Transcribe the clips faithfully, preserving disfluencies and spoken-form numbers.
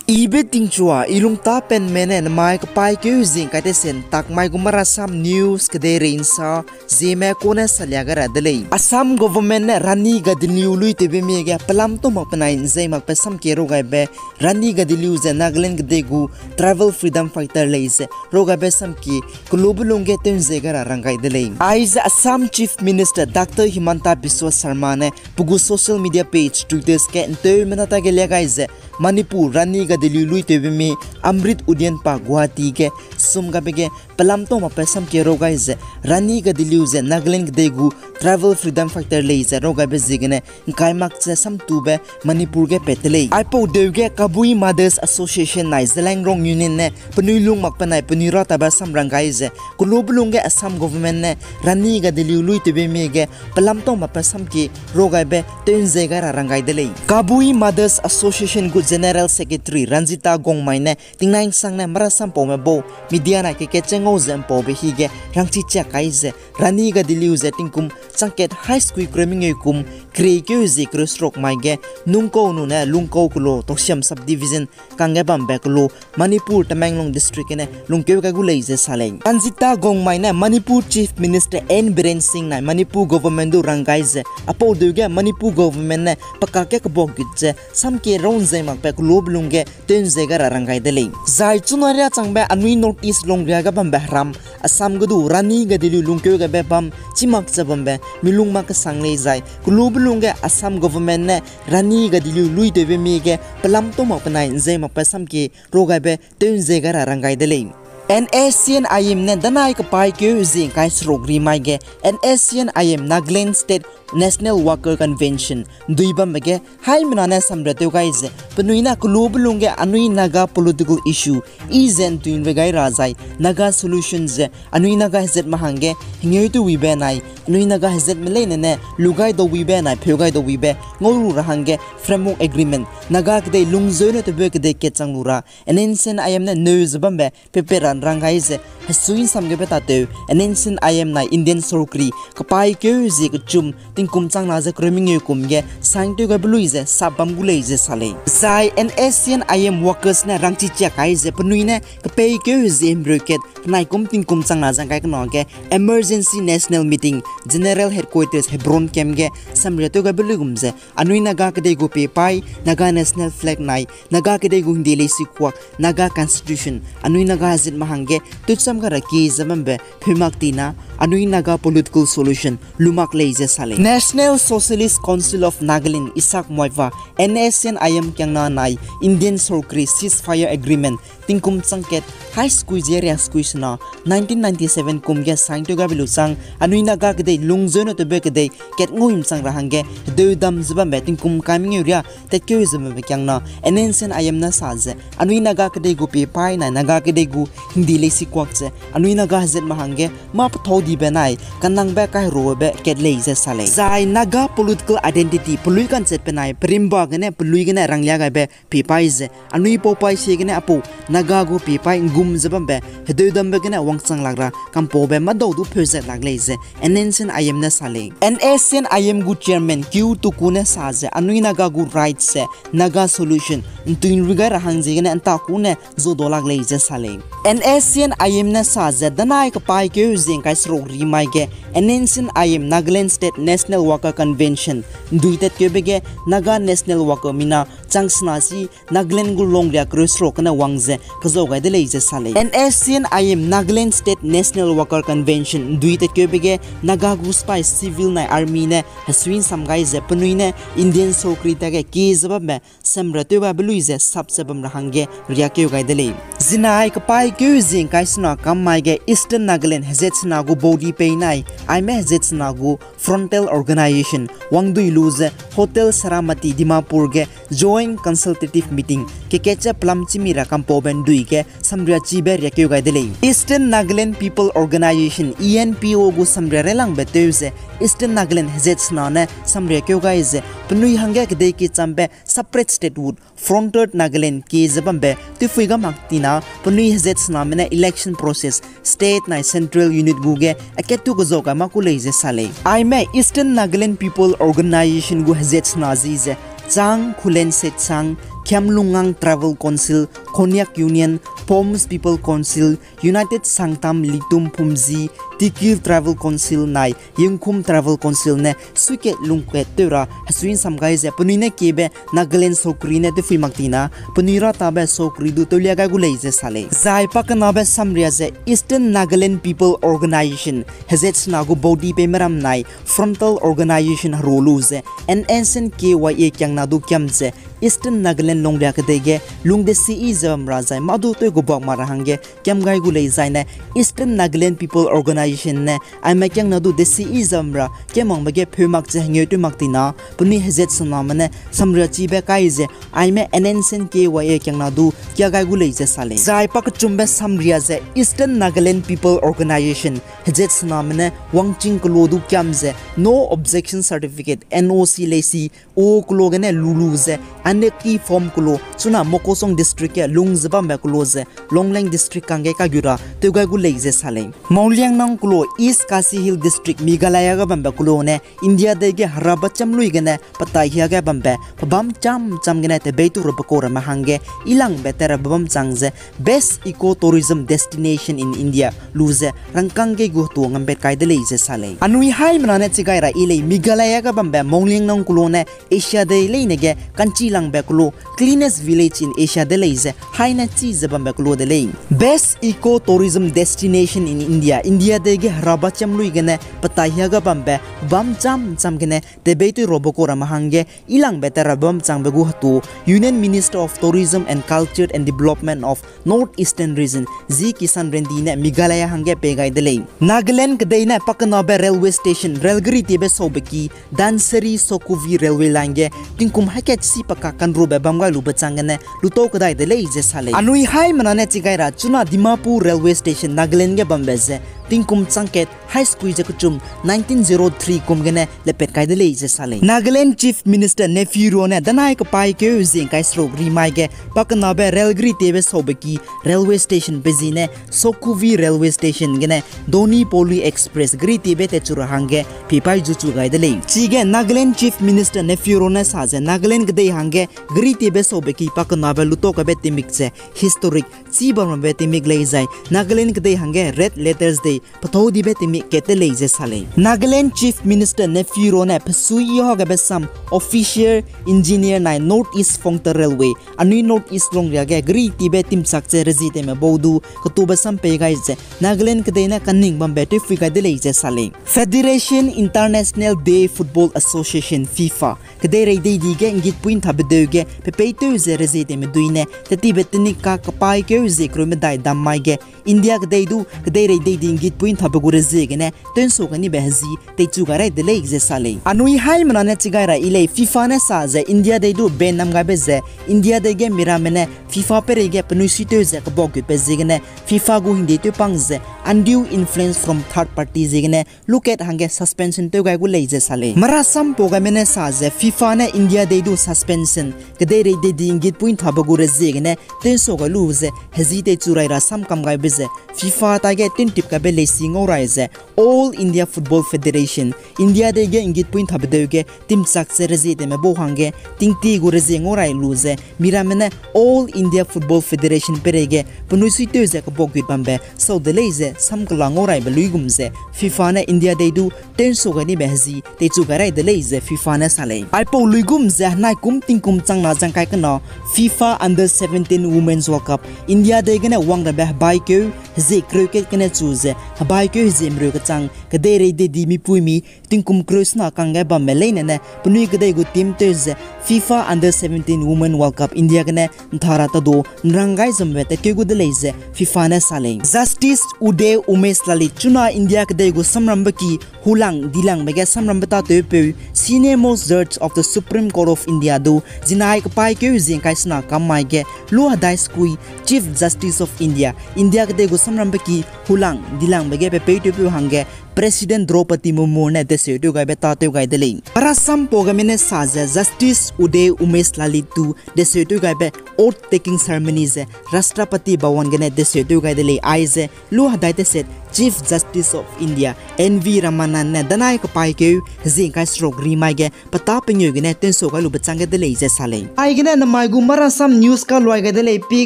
Ibe tingchua, i lungtapenme ne namai kepaîkeu zing kai tesen takmai gu Marasam News kedeirei nsa, Zeme kone salia gai ra de lei. Assam government ne Rani Gaidinliu luitewbe mie ge pelam tau mak penai nzei makbe samkie rogaibe, Rani Gaidinliu ze Nagaland kedei gu tribal freedom fighter lei ze rogaibe samkie kelube lungge tew nzei gai ra rang gai de lei. Aize Assam Chief Minister Doctor Himanta Biswa Sarma ne pe gu social media page Twitter ge nteumena ta ge lia gai ze, Manipur Rani Gaidinliu luitewbe mie Amrit Udyaan Park Guwahati ge sum gabe ge pelam tau makbe samkie rogai ze, Rani Gaidinliu ze Nagaland kedei gu tribal freedom fighter lei ze rogaibe ziegene ngkai mak ze samtube Manipur ge pat te lei. Aipau deu ge Kabui Mothers Association nai Zeliangrong Union ne penui lung mak penai penui ratabe sam rang gai ze, kelube lungge Assam government ne Rani Gaidinliu luitewbe mie ge pelam tau makbe samkie rogaibe tew nzei gai ra rang gai de lei. Kabui Mothers Association gu General Secretary Ranjita Gongmei ne tingnai nsangne Marasam paume bau media nai kekatche ngau ze mpaube hige rangchi chiak kai ze, Rani Gaidinliu ze tingkum changkat hai sekui kereu mengeu kum, kereikeu zie kereu seruk mai ge, Nungkau nune Lungkau kelo Toksiam subdivision kangge bambe kelo Manipur Tamenglong district gene lungkeu gai gu lei ze sa lei. Ranjita Gongmei ne Manipur Chief Minister N Biren Singh nai Manipur government du rang gai ze, aipau deu ge Manipur government ne pe kakge kebak gut ze samkie rau nzei makbe kelube lungge tew nzei gai ra rang gai de lei. Zai chuna riâ changbe anui North East lungria ge bambe heram Assam ge du Rani Gaidinliu lungkeu gaibe bam chi mak ze bambe mi lung mak kesang lei zai kelube lungge Assam government ne Rani Gaidinliu luitewbe mie ge pelam tau mak penai nzei makbe samkie rogaibe tew nzei gai ra rang gai de lei. N S C N I M ne danai kepaîkeu zie ngkai seruk ri mai ge N S C N I M Nagaland State National Worker Convention ndui bambe ge haimena ne samria tew gai ze, penui ne kelube lungge anui Naga political issue i ze ntuinrui gai ra zai Naga solution ze anui Naga hezatme hangge hengeu tew wibe nai, anui Naga hezatme leine ne lu gai dau wibe nai pheu gai dau wibe ngau lu ra hangge framework agreement Naga kedei lungzeu ne tewbe kedei kat chang lu ra N S C N I M ne neu ze bambe pepe ran rang gai ze, hesui nsam gebe tatew N S C N I M nai Indian sorkari kepaîkeu zie kechum tingkum changna ze kereu mengeu kum ge sign tew gaibe lui ze sap bam gu lei ze sa lei. Zai N S C N I M workers ne rangchi chiak kai ze penui ne kepeîkeu zie himreu kat henai kum tingkum changna ze ngkai kena ge Emergency National Meeting General Headquarters Hebron camp ge samria tew gaibe luigum ze, anui Naga kedei gu pepaî, Naga National Flag nai Naga kedei gu hingde leisi kuak, Naga Constitution, anui Naga hezatme hangge tewcham gai ra kie ze bambe pheu mak tina, anui Naga political solution lu mak lei ze sa lei. National Socialist Council of Nagaland, Isak Muivah, N S C N I M kiangna nai Indian sorkari ceasefire agreement tingkum changkat hai sekui ze riak sekui sena nineteen ninety-seven kum ge sign tew gaibe lu chang, anui Naga kedei lungzeu ne tewbe kedei kat nguim chang ra hangge hedeudam ze bambe tingkum kai mengeu riâ tatkeu ze bambe kiangna N S C N I M ne sa ze, anui Naga kedei gu pepaî nai Naga kedei gu hingde leisi kuak ze anui Naga hezatme hangge mâ pethau dibe nai kanangbe kaiheruabe kat lei ze sa lei. Zai Naga political identity pelui kanchat penai perimba gene pelui gene ranglia gaibe pepaî ze anui paupaî sie gene aipau Naga gu pepaî ngum ze bambe hedeudambe gene wangchang lak ra kampaube mâdau du pheu zat lak lei ze N S C N I M ne sa lei. N S C N I M gu chairman Q Tuku ne sa ze anui Naga gu right ze Naga solution ntuinrui gai ra hang ziegene ntaku ne zudo lak lei ze sa lei. N S C N I M ne sa ze danai kepaîkeu zie ngkai seruk ri mai ge N S C N I M Nagaland State National Worker Convention ndui tatkeube ge Naga National Worker mina chang sena si Nagaland gu lungria kereu seruk kene wang ze kezau gai de lei ze sa lei. N S C N I M Nagaland State National Worker Convention ndui tatkeube ge Naga gu sipai, civil nai army ne hesui nsam gai ze penui ne Indian sorkari dage kie ze bambe samria tew gaibe lui ze sap ze bam ra hangge riakeu gai de lei. Zinai kepaîkeu zie ngkai sena kam mai ge Eastern Nagaland hezat sena gu body pei nai aime hezat sena gu frontal organisation wangdui lu ze Hotel Saramati Dimapur ge joint consultative meeting kekatche pelam chimi ra kampaube ndui ge samria chibe riakeu gai de lei. Eastern Nagaland People Organisation, E N P O gu samria railangbe tew ze Eastern Nagaland hezat sena ne samria keu gai ze penui hangge kedei kechambe separate statehood, frontier Nagaland kie ze bambe tewphui ga mak tina penui hezat sename ne election process state nai central unit gu ge akat tu kezau gai mak ku lei ze sa lei. Aime Eastern Nagaland People Organisation gu hezat sena zi ze Chang Khulen Setsang, Khemlungang Tribal Council, Konyak Union, Phoms People Council, United Sangtam Litum Phumji, Tikir Tribal Council nai Yingkhum Tribal Council ne suikat lungkat tew ra hesui nsam gai ze penui ne kiebe Nagaland sokri ne tewphui mak tina, penui ra tabe sokri du tewlia gai gu lei ze sa lei. Zai pakenabe samria ze Eastern Nagaland People Organization, hezat sena gu body pei meram nai frontal organization heru lu ze, N S N K Y A kiangna du kiam ze, Eastern Nagaland lungria kedei ge lung desi i ze bam ra zai mâ du tew gu bak ma ra hangge kiam gai gu lei zai ne, Eastern Nagaland People Organization ne aime kiangna du desi i ze bam ra kiamangbe ge pheu mak ze hengeu tew mak tina, penui hezat sename ne samria chibe kai ze, aime N S N K Y A kiangna du kia gai gu lei ze sa lei. Zai pakechumbe samria ze Eastern Nagaland People Organization, hezat sename ne wangching kelo du kiam ze, No Objection Certificate, N O C leisi, o kelo gene lu lu ze, aneki form kelo, chuna Mokokchung District ge lung ze bambe kelo ze, Longleng District kangge kagu ra tew gai gu lei ze sa lei. Mawliangnong kelo, East Khasi Hills District, Meghalaya ge bambe kelo ne, India dei ge heraba cham lui gene, petai hiage bambe, pebâm cham cham gene tebei tu rabe kau ramme hangge, ilangbe tat rabe bam chang ze, Best Eco Tourism Destination in India lu ze, rangkâng ge gu hetu ngambet kai de lei ze sa lei. Anui haimena ne chigai ra i lei Meghalaya ge bambe Mawliangnong kelo ne, Asia dei leine ge kanchi langbe kelo, cleanest village in Asia de lei ze, haine chi ze bambe kelo de lei. Best Eco Tourism Destination in India, India dei ge heraba cham lui gene, petai hiage bambe, pebâm cham cham gene, tebei tu rabe kau ramme hangge, ilangbe tat rabe bam changbe gu hetu, Union Minister of Tourism and Culture and Development of North Eastern Region, G Kishan Reddy ne Meghalaya hangge pei gai de lei. Nagaland kedei ne pakenabe railway station, railgari tiebe saube ki, Dhansiri Sokuvi Railway Line ge, tingkum hakat si paka kanrube bam gai lube chang gene, lutau kedai de lei ze sa lei. Anui haimena ne chigai ra, chuna Dimapur Railway Station, Nagaland ge bambe ze, tingkum changkat, hai sekui ze kechum, nineteen zero three kum gene, lepat kai de lei ze sa lei. Nagaland Chief Minister Neiphiu Rio ne, danai kepaîkeu zie ngkai seruk rimai ge, pakenabe railgari tiebe saube ki, railway station pe zie ne, Sokuvi Railway Station gene, Donyi Polo Express gari tiebe techu ra hangge, pipai zuchu gai de lei. Chige Nagaland Chief Minister Neiphiu Rio ne sa ze, Nagaland kedei hangge, gari tiebe saube ki pakenabe lutau kabe tingmik ze, historic, chi bamrabe tingmik lei zai, Nagaland kedei hangge Red Letters Day, pethau dibe tingmik kat te lei ze sa lei. Nagaland Chief Minister Neiphiu Rio ne pesui i hagabe sam, officer, engineer nai North East Frontier Railway, anui North East lungria ge gari tibe timchak ze rezie tewme bau du, ketube sam pei gai ze, Nagaland kedei ne kaning bambe tewphui gai de lei ze sa lei. Federation International Day Football Association, FIFA, kedeirei deidi ge nggitpui nthabe deu ge pepeîtew ze rezie tewme dui ne, tetibe tenik ka kepaîkeu zie kereu medai dam mai ge, India kedei du kedeirei deidi nggitpui nthabe gu rezie gene, tew'nsau gai nibe hezi, teichu gai rai de lei ze sa lei. Anui haimena ne chigai ra i lei FIFA ne sa ze India dei du ban nam gaibe ze, India dei ge miramme ne FIFA peireige penui suitew ze kebak gutbe ziegene, FIFA gu hingdei tewpang ze, undue influence from third party ziegene, lukat hangge suspension tew gai gu lei ze sa lei. Marasam pau gaime ne sa ze FIFA ne India dei du suspension, kedeirei deidi nggitpui nthabe gu rezie gene, tew'nsau gai lu ze, hezi teichu rai ra sam kam gaibe ze, FIFA taige tintip kaibe leisi ngau rai ze, All India Football Federation, India dei ge nggitpui nthabe deu ge, timchak ze rezie tewme bau hangge, tingti gu rezie ngau rai lu ze, miramme ne All India Football Federation peireige, penui suitew ze kebak gut bambe, sau de lei ze, sam kela ngau raibe luigum ze, FIFA ne India dei du, tew'nsau gai nibe hezi, teichu gai rai de lei ze FIFA ne sa lei. Aipau luigum ze henai kum tingkum changna zangkai kena FIFA Under seventeen Women's World Cup India dei gene wangrabe hebaikeu hezie kereu kat gene chu ze hebaikeu hezie mereu kechang kedeirei deidi mipuimi tingkum kereu sena kangge bamme leine ne penui kedei gu team tew ze FIFA Under seventeen Women World Cup India gene nthara tadu nrang gai zambe tatkeu gu de lei ze FIFA ne sa lei. Justice Uday Umesh Lalit chuna India kedei gu samrambe ki hulang dilangbe ge samrambe tatew peu Senior Most Judge of the Supreme Court of India du zinai kepaîkeu zingkai sena kam mai ge lu hedai sekui Chief Justice of India, India kedei gu samrambe ki hulang dilang Nangbe ge pe peitewpeu hangge President Droupadi Murmu ne deseu tew gaibe tâtew gai de lei. Marasam pau gaime ne sa ze Justice Uday Umesh Lalit tu deseu tew gaibe oath taking ceremony ze Rashtrapati Bhavan gene deseu tew gai de lei. Aize lu hedai teset Chief Justice of India N V Ramana ne danai kapaîkeu hezing kai seruk rimai ge petâ pengeu gene tensau gai lube chang ge de lei ze sa lei. Aigene namai gu Marasam News kaluai gai de lei, pi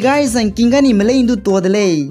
gai zangking ga ni melei ndu tuâ de lei.